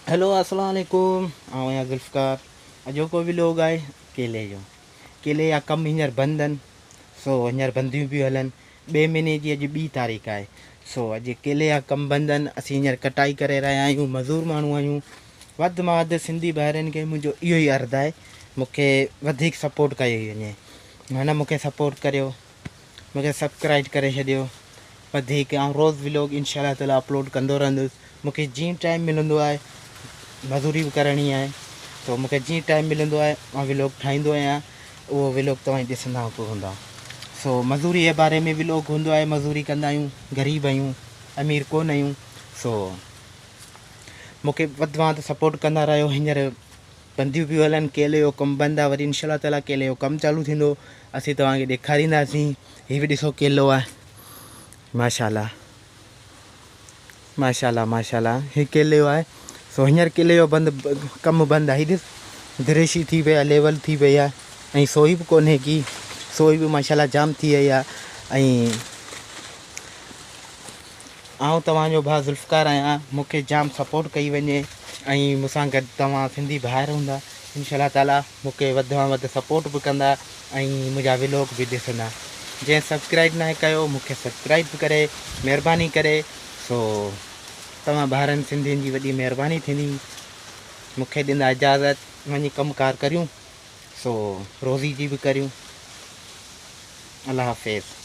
Hello اسلام عليڪم آئون آهيان ذوالفقار اڄوڪو ولوگ آهي ڪيلي جو ڪيلي جا ڪم هينئر بند آهن سو هينئر بنديون پيون هلن ٻئي مهيني جي اڄ ٻي تاريخ آهي سو اڄ ڪيلي جا ڪم بند آهن اسين هينئر ڪٽائي ڪري رهيا آهيون مزور ماڻهو آهيون وڌ مان وڌ سنڌي ڀائرن کي منهنجو اهو ئي عرض آهي مونکي وڌيڪ سپورٽ ڪيو وڃي معنيٰ مونکي سپورٽ ڪريو مونکي سبسڪرائيب ڪري ڇڏيو وڌيڪ آئون روز ولوگ انشاء الله تعالي اپلوڊ ڪندو رهندس مونکي جيئن ٽائيم ملندو آهي مزوري به ڪرڻي آهي تو مونکي جيئن ٽائيم ملندو آهي مان ولوگ ٺاهيندو آهيان اهو ولوگ توهان ڏسندا به هوندا سو مزوري جي باري ۾ ولوگ هوندو آهي مزوري ڪندا آهيون غريب آهيون امير ڪون آهيون سو مونکي وڌ مان وڌ سپورٽ ڪندا رهيو هينئر بنديون پيون هلن ڪيلي جو ڪم بند آ وري انشاء الله تعالي ڪيلي جو ڪم چالو ٿيندو اسين توهان کي ڏيکارينداسين هي به ڏسو ڪيلو آ ماشاء الله ماشاء الله ماشاء الله هي ڪيلي جو آهي سو هينئر ڪيلي جو بند ڪم بند آهي ڏس دريشي ٿي وئي آهي ليول ٿي وئي آهي ۽ سوئي به ڪونهي ڪي سوئي به ماشاء الله جام ٿي وئي آهي ۽ آئون توهان جو ڀاء ذوالفقار آهيان مون کي جام سپورٽ ڪئي وڃي ۽ مون سان گڏ توهان سنڌي ڀائر هوندا انشاء الله تعالي مون کي وڌ کان وڌ سپورٽ به ڪندا ۽ منهنجا ولوگ به ڏسندا جنهن سبسڪرائب ناهي ڪيو مون کي سبسڪرائب به ڪري مهرباني ڪري سو توهان ڀائرن سنڌين جي وڏي مهرباني ٿيندي مون کي ڏيندا اجازت وڃي ڪم ڪار ڪريون سو روزي جي به ڪريون الله حافظ.